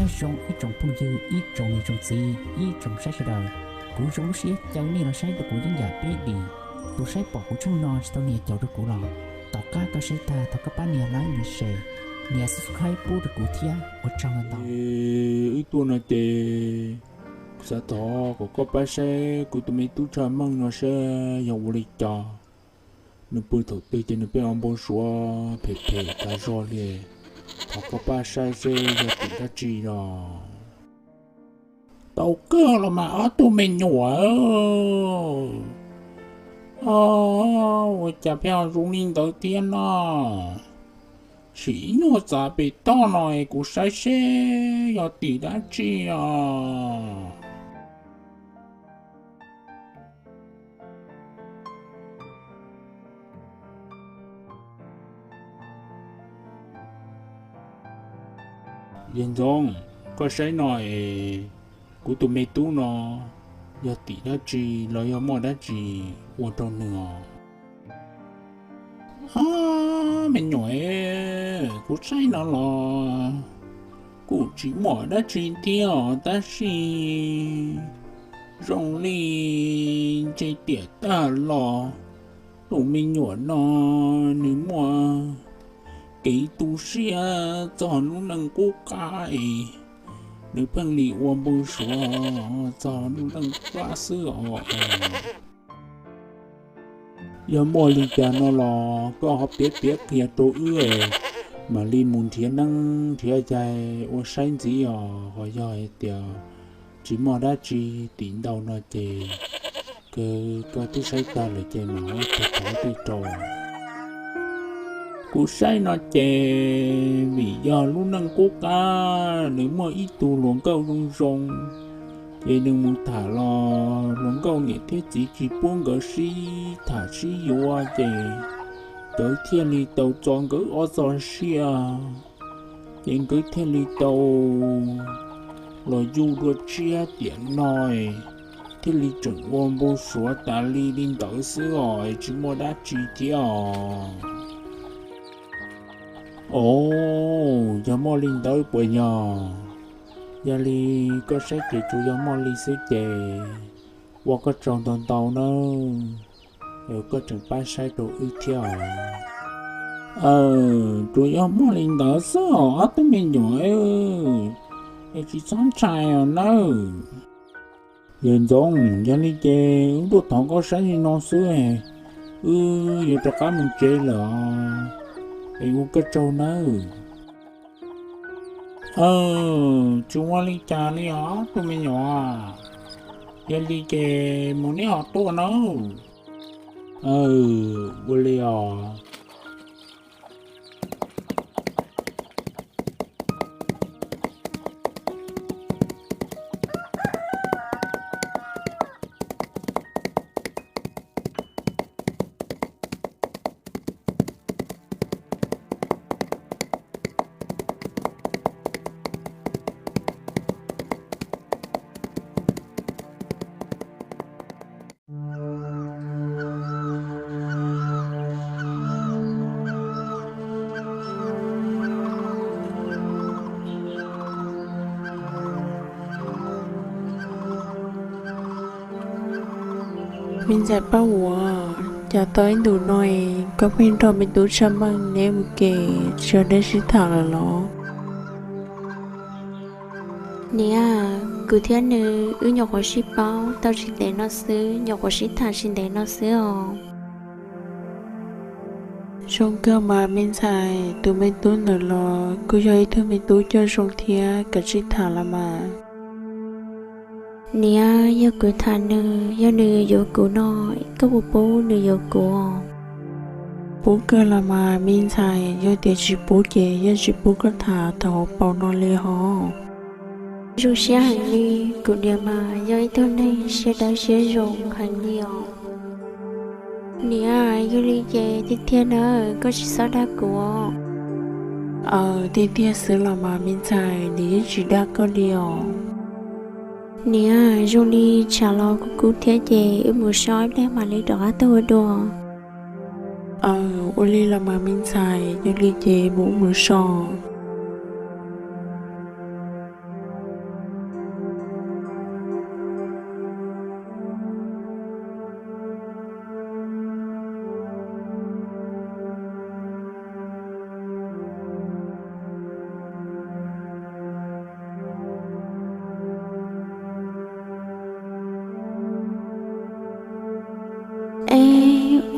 Nyob zoo ib tsoom phooj ywg, ib tsoom niam tsoom txiv, ib tsoom saib sawv daws. Kuv zoo lub siab caw nej los saib rau kuv yeeb yam peb dim. Tus saib pom kuv tshooj no tsis tau nias caum rau kuv los tom qab koj saib tag thov koj pab nias like, nias share, nias subscribe pub rau kuv thiab, ua tsaug ntau ntau. Wb tuaj no ces xav thov kom koj pab saib kuv tus me tub Tshaj Meej no saib yog ua li cas. Nws pw thaum twg ces nws pheej ua npau suav phem phem tas zog li. Thov koj pab saib seb yog tim dab tsi los. Tau kawg los mas ob tug me nyuam. Ua cas pheej zoo li ntawd thiab no? Sim ib nyuag txav pem toj no es kuv saib seb yog tim dab tsi os. Yawg Ntxoov, koj saib no es kuv tus me tub no yog tim dab tsi los yog muaj dab tsi ua rau nws os? Me nyuam, kuv saib no los kuj tsis muaj dab tsi thiab os, tab sis zoo li ntshe tiam tag los tus me nyuam no nws muaj kev tu siab txog lub neej qub qab es nws pheej li ua npau suav txog lub neej qub qab xwb os. Yog muaj li cas no los koj ho piav piav qhia rau wb, mam li mus nrhiav neeb nrhiav yaig ua saib ntxiv os. Ho yog hais tias tsis muaj dab tsi tim ntau no ces kawg koj twb saib tag lawm ces mam li thov tej rau. Kuv saib no ces vim yog lub neej qub qab nws muaj ib tug hluas nkauj zoo zoo, ces nws mus tham los hluas nkauj niam thiab txiv tsis pub nkawd sib tham sib yuav ces nkawd thiaj li tau txo nkawd ob txoj sia, ces nkawd thiaj li tau los yug dua tshiab tiam no, thiaj li tseem ua npau suav tas li li ntawd xwb os, tsis muaj dab tsi thiab os. Os, yog muaj li ntawd puas yog? Yog li koj saib ces tsuas yog muaj li xwb ces ua koj tsaug ntau ntau nawb, koj tseem pab saib rau wb thiab os. Aw, tsuas yog muaj li ntawd xwb os ob tug me nyuam, es tsis txhob ntshai os nawb. Yawg Ntxoov, yog li ces wb tuaj thov koj saib li no xwb, wb yuav rov qab mus tsev lawm, es ua koj tsaug nawb. Aw, tsis ua li cas li os ob tug me nyuam, yog li ces mus neb ho tuaj nawb. Aw, ua li os. Me ntxhais Paj Huam, cas tau ib ntus no es koj pheej nrog me tub Tshaj Meej neb mus ke, tsis yog neb sib tham lawm los? Niam, kuv thiab nws wb nyuam qhuav sib paub tau tsis ntev no xwb, nyuam qhuav sib tham tsis ntev no xwb os. Zoo kawg mas me ntxhais, tus me tub ntawd los kuj yog ib tug me tub coj zoo thiab, kav tsij tham los mas. Niam, yog kuv tham nws, yog nws yuav kuv no, koj puas pub nws yuav kuv? Pub kawg los mas me ntxhais, yog tias tsis pub ces yeej tsis pub koj tham thaum hauv paus no li hos. Zoo siab heev li, kuv niam mas yog ib tug neeg siab dawb siab zoo heev li os. Niam, yog li ces tiag tiag na, koj tsis txhob dag kuv. Aw, tiag tiag xwb los mas me ntxhais, nws yeej tsis dag koj li os. Niam, zoo li tshav los kuj kub thiab ces wb mus so ib pliag mam li rov qab tuaj ua dua. Aw, ua li los mas me ntxhais, yog li ces mus wb mus so.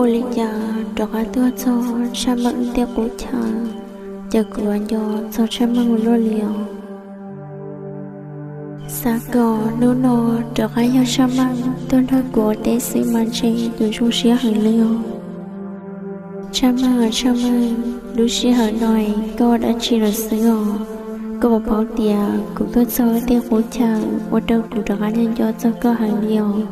Ua li cas rov qab tuaj txog Tshaj Meej tej qub chaw, cas kuv nco txog Tshaj Meej ua luaj li os. Xav kom hnub no rov qab yog Tshaj Meej tuaj nrog kuv ua teb xwb mas ntshe yuav zoo siab heev li os. Tshaj Meej, Tshaj Meej, lub sij hawm no koj ua dab tsi lawm xwb os? Koj puas paub tias kuv tuaj txog tej qub chaw ua rau kuv rov qab nco nco txog koj heev li os.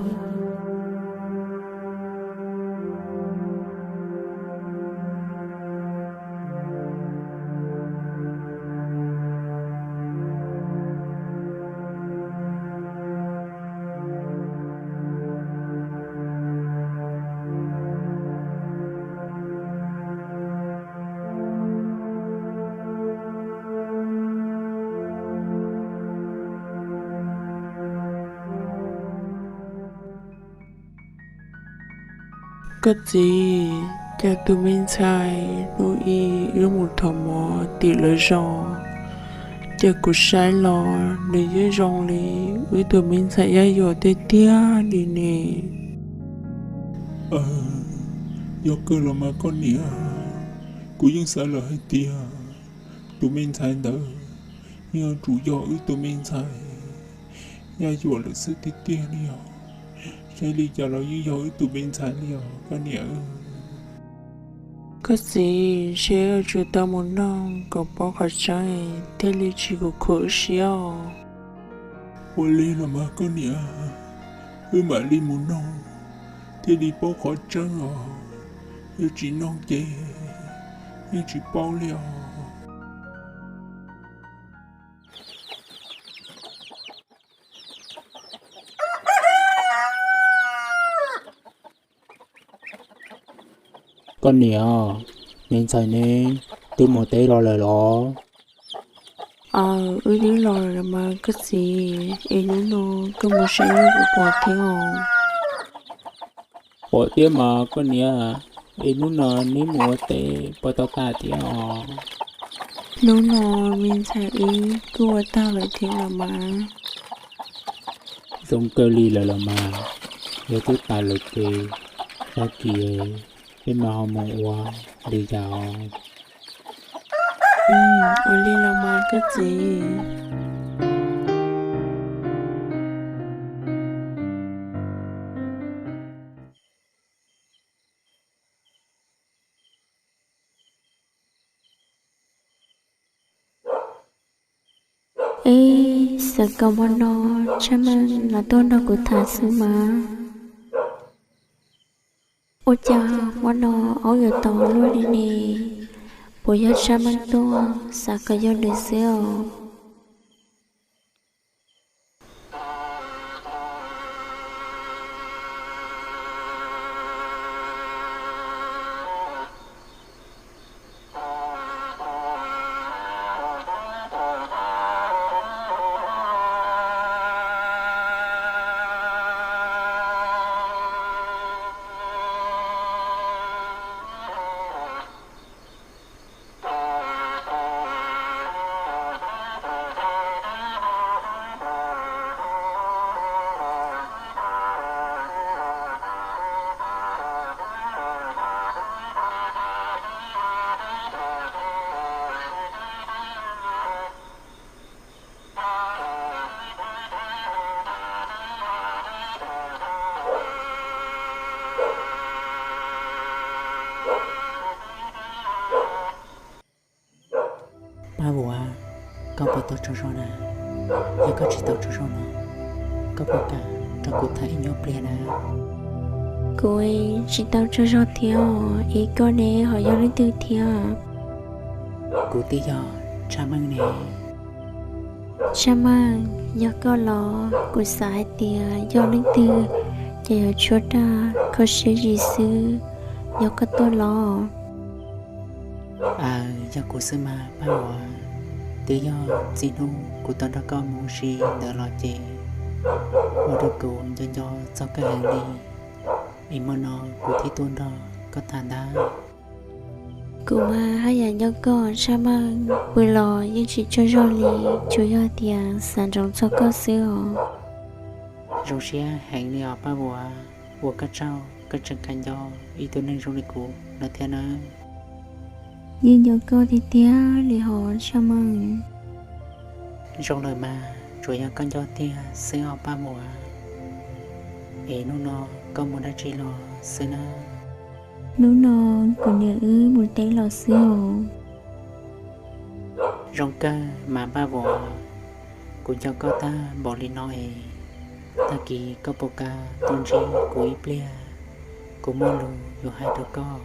Koj txiv, cas tus me ntxhais hnub ib wb mus thov mov tim lawv zos, cas kuv saib los nws yeej zoo li wb tus me ntxhais Yaj Yuam tiag tiag li ne. Yog kawg los mas koj niam, kuv yeej xav lawm hais tias tus me ntxhais ntawd yeej yuav tsum yog wb tus me ntxhais Yaj Yuam lawm xwb tiag tiag li os. Saib li cas los yeej yog wb tus me ntxhais li os koj niam. Koj txiv, ntshe yuav tsum tau mus noog kom paub qhov tseeb thiaj li tsis khuv khwv wb siab os. Ua li los mas koj niam, wb mam li mus noog thiaj li paub qhov tseeb os. Yog tsis noog ces yeej tsis paub li os. Koj niam, me ntxhais neb twb mus teb los lawm los? Aws, wb twb los lawm los mas koj txiv, es hnub no koj mus saib neb puas pom thiab os? Pom thiab mas koj niam, es hnub no neb mus ua teb puas tau tag thiab os? Hnub no me ntxhais wb kuj ua tag lawm thiab los mas. Zoo kawg li lawm los mas, yog twb tas lawm ces tag kis peb mam ho mus ua li cas os. Ua li los mas koj txiv. Eb, xav kom hmo no Tshaj Meej los tuaj nrog kuv tham xwb mas. Ua cas hmo no aub yuav tau luaj li ne? Puas yog Tshaj Meej tuaj? Xav kom yog nws xwb os. Paj Vuam, koj puas tau tsaug zog na? Yog koj tsis tau tsaug zog no, koj puas kam nrog kuv tham ib nyuag pliag na? Kuv tsis tau tsaug zog thiab os, es koj ne ho yog leej twg thiab? Kuv twb yog Tshaj Meej ne. Tshaj Meej, yog koj los? Kuv xav hais tias yog leej twg ces yuav tshuab raj kho siab zim xwb, yog koj tuaj los? Aws, yog kuv xwb mas Paj Vuam. Twb yog txij hnub kuv tau nrog koj mus ua si ntawd los ces ua rau kuv nco nco txog koj heev li, es hmo no kuv thiaj tuaj nrog koj tham ntag. Kuv mas haj yam nco koj Tshaj Meej, pw los yeej tsis tsaug zog li, tsuas yog tias xav ntsoov txog koj xwb os. Zoo siab heev li os Paj Vuam, ua koj tsaug. koj tseem kam nco ib tug neeg zoo li kuv no thiab nawb. Yeej nco koj tiag tiag li hos Tshaj Meej. Zoo lawm mas, tsuas yog koj nco tiag xwb os Paj Vuam. Es hnub no koj mus dab tsi los xwb na? Hnub no kuv niam wb mus teb los xwb os. Zoo kawg mas Paj Vuam, kuv nco koj tag npaum li no es, tag kis koj puas kam tuaj ntsib kuv ib pliag, kuv muaj lus yuav hais rau koj.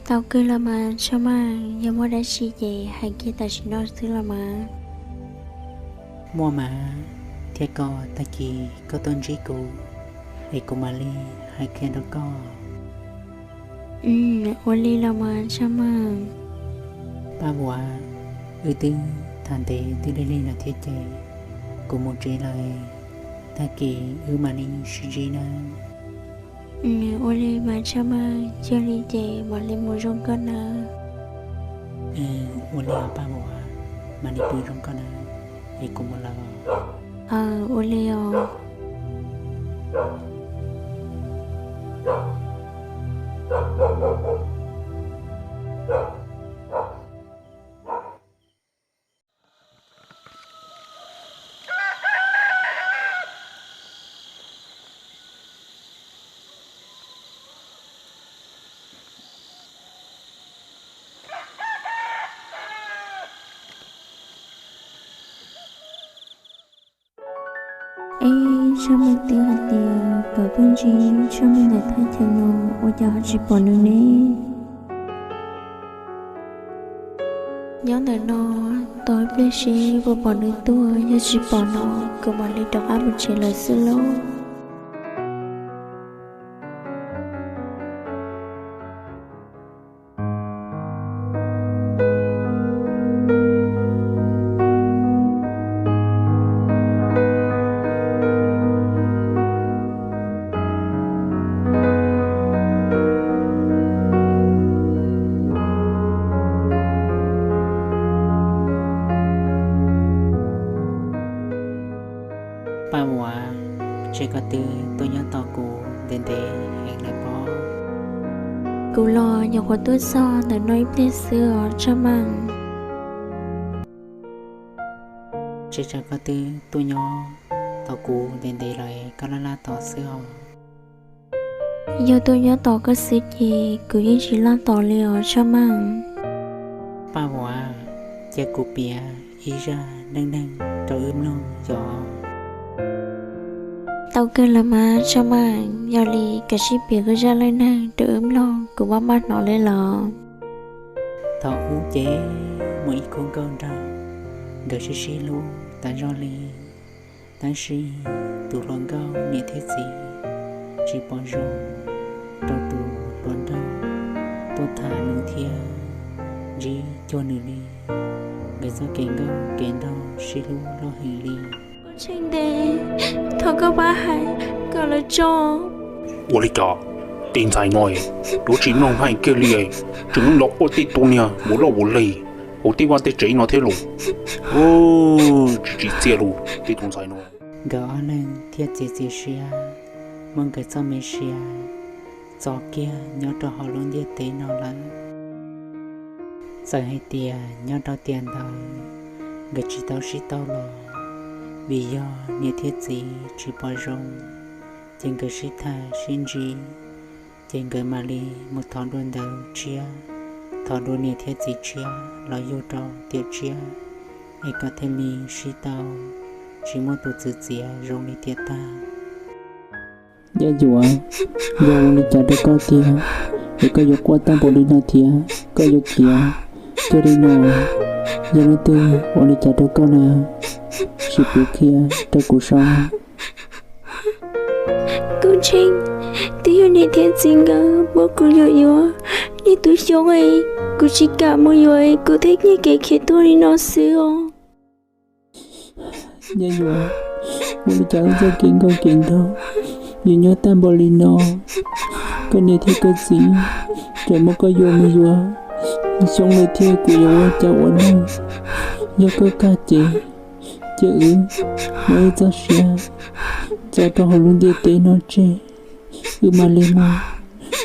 Tau kawg los mas Tshaj Meej, yog muaj dab tsi ces hais kiag tam sim no xwb los mas. Muaj mas, thiab koj tag kis koj tuaj ntsib kuv es kuv mam li hais qhia rau koj. Ua li los mas Tshaj Meej. Paj Vuam, wb twb tham ntev twb lig lig lawm thiab ces kuv mus tsev lawm, tag kis wb mam li sib ntsib nawb. Ua li mas Tshaj Meej, yog li ces mam li mus zoo koj nawb. Ua li os Paj Vuam, mam li pw zoo koj nawb, es kuv mus lawm. Ua li os. Eb, Tshaj Meej twb hais tias kom tuaj ntsib Tshaj Meej ntawm thaj chaw no, ua cas ho tsis pom nws ne? Nyob ntawm no tos ib pliag seb puas pom nws tuaj, yog tsis pom no kuv mam li rov qab mus tsev lawm xwb lauj. Paj Vuam, ces koj twb tuaj nyob tos kuv ntev ntev heev lawm pob? Kuv los nyuam qhuav tuaj txog ntawm no ib pliag xwb os Tshaj Meej. Ces tsam koj twb tuaj nyob tos kuv ntev ntev lawm koj laj laj tos xwb os. Yog tuaj nyob tos koj xwb ces kuv yeej tsis laj tos li os Tshaj Meej. Paj Vuam, cia kuv piav ib zaj neej neeg rau wb mloog yom. Tau kawg los mas Tshaj Meej, yog li koj sim piav koj zaj neej neeg rau wb mloog, kuv maj maj hnov li los. Thaum ub ces muaj ib khub nkauj nraug, nkawd sib sib hlub tas zog li. Tab sis tus hluas nkauj niam thiab txiv tsis pom zoo rau tus hluas nraug tuaj tham nws thiab ntsib cuag nws li. Nkawd txoj kev nkauj kev nraug sib hlub loj heev li. Koj Tsheej Ntev, thov koj pab hais kom lawv tso. Ua li cas tej ntxhais no yuav tsis mloog hais kiag li, tseem los quaj tej tus niag mus loj mus lig hauv tej vaj tej tsev no thiab los? Tsis tsim txiaj los tej tus ntxhais no. Nkawd ob leeg thiaj txiav txim siab muab nkawd txoj me siab txo kiag nyob rau hauv lub ntiaj teb no lawm. Txawm hais tias nyob rau tiam ntawd nkawd tsis tau sib tau los, vim yog niam thiab txiv tsis pom zoo, ces nkawd sib tham sib ntsib, ces nkawd mam li mus thov dua ntawv tshiab, thov dua niam thiab txiv tshiab los yug rau tiam tshiab, es kom thiaj li sib tau, tsis muaj tus txwv txiav zoo li tiam tag. Yaj Yuam, yog ua li cas rau koj tiag es koj yuav quaj tag npaum li no thiab koj yuav khiav kiag li no? Yog leej twg ua li cas rau koj na? Sim piav qhia rau kuv saib. Koj Tsheej, twb yog niam thiab txiv nkawd muab kuv yuam yuav niaj hnub xyoo es kuv tsis kam mus yuav es kuv thiaj nyiag kev khiav tuaj li no xwb os. Yaj Yuam, ua li cas wb txoj kev nkauj kev nraug yuav nyob tag npaum li no? Koj niam thiab koj txiv tseem muab koj yuam mus yuav xyoo lawm thiab kuv yuav ua cas ua neej? Yog koj kam ces cia wb muab wb txoj sia tso rau hauv lub ntiaj teb no tseg, wb mam li mus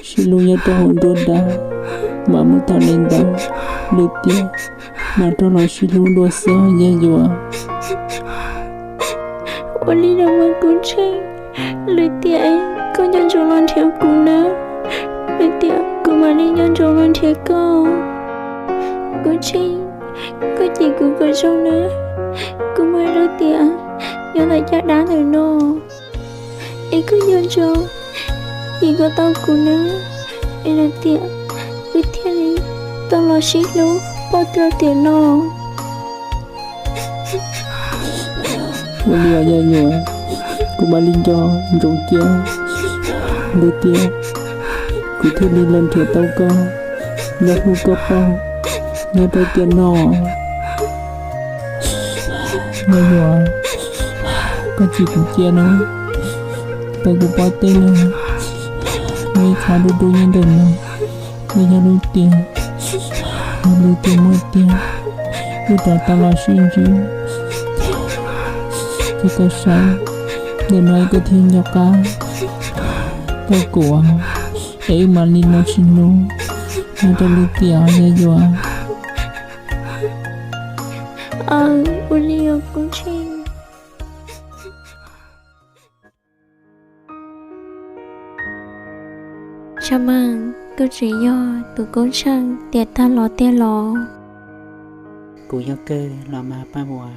sib hlub nyob rau hauv nruab dab, mas muaj thaum li ntawd Lwm Tiam mam rov los sib hlub dua xwb Yaj Yuam. Ua li los mas Koob Tsheej, Lwm Tiam, koj nco ntsoov los nrhiav kuv nawb. Lwm Tiam, kuv mam li nco ntsoov los nrhiav koj. Koob Tsheej, koj cim kuv kom zoo nawb, kuv mam rov tiav nyob ntawm caj dab ntawm no. Es koj nco ntsoov cim kom tau kuv nawb, es Lwm Tiam, wb thiaj li tau los sib hlub pauj rau tiam no. Ua li os Yaj Yuam, kuv mam li nco ntsoov cia Lwm Tiam, kuv thiaj li los nrhiav tau koj, los hlub koj pauj nyob rau tiam no. Yaj Yuam, koj cim kuv cia nawb, tau kuv paub tej neeg muaj ib qho dub dub nyob ntawm no, nws yog lub tiam, yog lub tiam muaj tiag, wb rov tau los sib ntsib, ces koj saib, ntawm no koj thiaj nco qab tau kuv, es wb mam li mus sib hlub nyob rau lub tiam Yaj Yuam. Aw, ua li os Koob Tsheej. Tshaj Meej, koj tseem yog tus Koob Tsheej tiam tag los tiag los? Kuv yog kawg los mas Paj Vuam,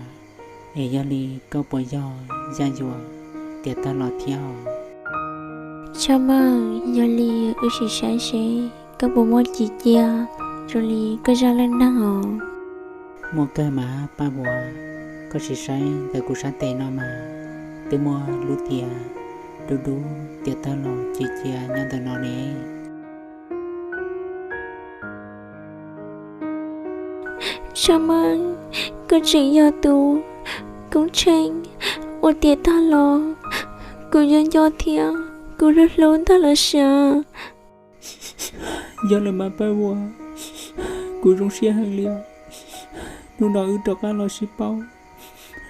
es yog li koj puas yog Yaj Yuam tiam tag los thiab? Tshaj Meej, yog li wb sim saib seb koj puas muaj cim cia zoo li koj zaj neej neeg os. Muaj kawg mas Paj Vuam, koj sim saib ntawm kuv sab tes no mas twb muaj lub tiam dub dub tiam tag los cim cia nyob ntawm no ne. Tshaj Meej, koj tseem yog tus Koob Tsheej uas tiam tag los kuv nco nco thiab kuv hlub hlub ntag los sav. Yog lawm mas Paj Vuam, kuv zoo siab heev li os. Hnub no wb rov qab los sib paub,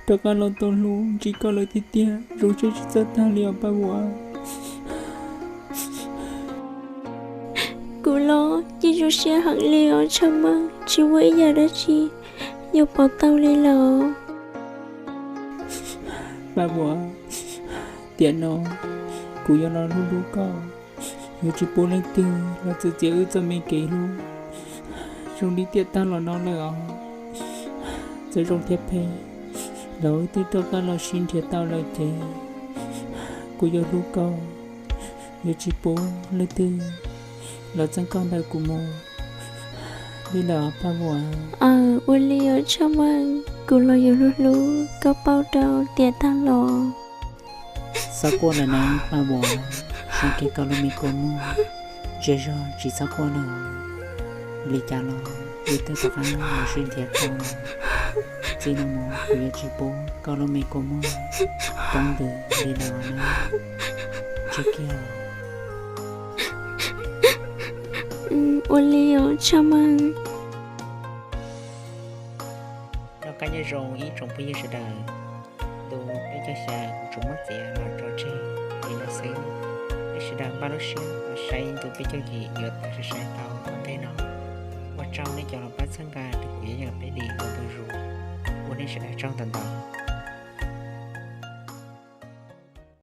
rov qab los tau hlub ntsib koj lawm tiag tiag, zoo siab tsis txawj tag li os Paj Vuam. Kuv los yeej zoo siab heev li os Tshaj Meej, tsis muaj ib yam dab tsi yuav pov tau li lawm. Paj Vuam, tiam no kuv yuav los hlub hlub koj, yuav tsis pub leej twg los txwv txiav wb txoj me kev hlub zoo li tiam tag los no lawm os. Txawm zoo thiab phem los wb twb rov qab los sib nrhiav tau lawm ces kuv yuav hlub koj, yuav tsis pub leej twg los txeeb koj ntawm kuv mus li lawm os Paj Vuam. Aw, ua li os Tshaj Meej, kuv los yuav hlub hlub koj pauj rau tiam tag los. Txhob quaj lawm nawb Paj Vuam, zoo kiag koj lub me kua muag, zej zog tsis txhob quaj lawm. Li cas los wb twb rov qab los sib nrhiav tau, txij no mus kuv yuav tsis pub koj lub me kua muag poob ntws li lawm nawb. Tsis kiag. Ua li os Tshaj Meej. Noj qab nyob zoo ib tsoom phooj ywg sawv daws. Ntu peb caug xya kuv tsuas muab txiav los tso tseg li no xwb. Peb sawv daws npaj lub siab los saib ntu peb caug yim yuav tawm sai sai tau tom ntej no. Ua tsaug nej cov los pab txhawb nqa rau kuv Yaj Yuam peb li ua ntu zus. Ua nej sawv daws tsaug ntau ntau.